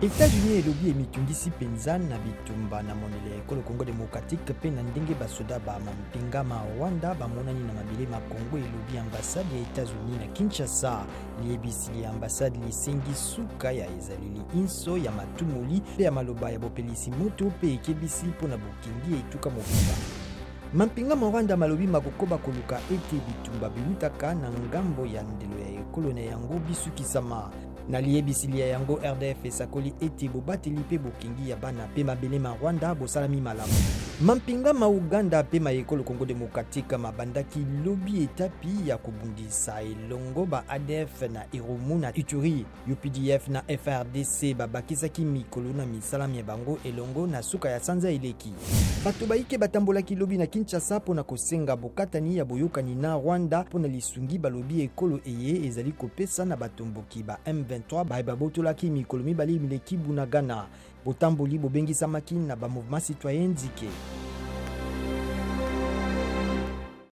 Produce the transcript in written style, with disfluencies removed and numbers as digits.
Etats-Unis elobi emitungisi mpenza na bitumba na monele ya ekolo Congo démocratique mpe na ndenge basoda ba mampinga ma Rwanda bamonani na mabele ma Congo, elobi ambassade ya Etats-Unis na Kinshasa. Liyebisi lya ambassade lisengi suka ya ezaleli inso ya matumoli mpe ya maloba ya bopelisi moto mpe ekebisi mpo na bokengi ya etuka mobimba. Mampinga ma Rwanda malobi makokoba koluka ete bitumba biwutaka na ngambo ya ndelo ya ekolo na yango bisukisama. Na liyebisi lya yango, RDF esakoli ete bobateli mpe bokengi ya bana mpe mabele ma Rwanda bosalami malamu. Mampinga ma Uganda mpe ma ekolo Congo democratique mabandaki lobi etapi ya kobundisa elongo ba ADF na Irumu na Ituri. UPDF na FARDC babakisaki mikolo na misala mya bango elongo na suka ya sanza eleki. Bato bayike batambolaki lobi na Kinshasa mpo na kosenga bokatani ya boyokani na Rwanda mpo na lisungi balobi ekolo eye ezali kopesa na batomboki ba M23 baye babotolaki mikolo mibale mileki Bunagana. Botamboli bobengisamaki na ba mouvement citoyen nzike.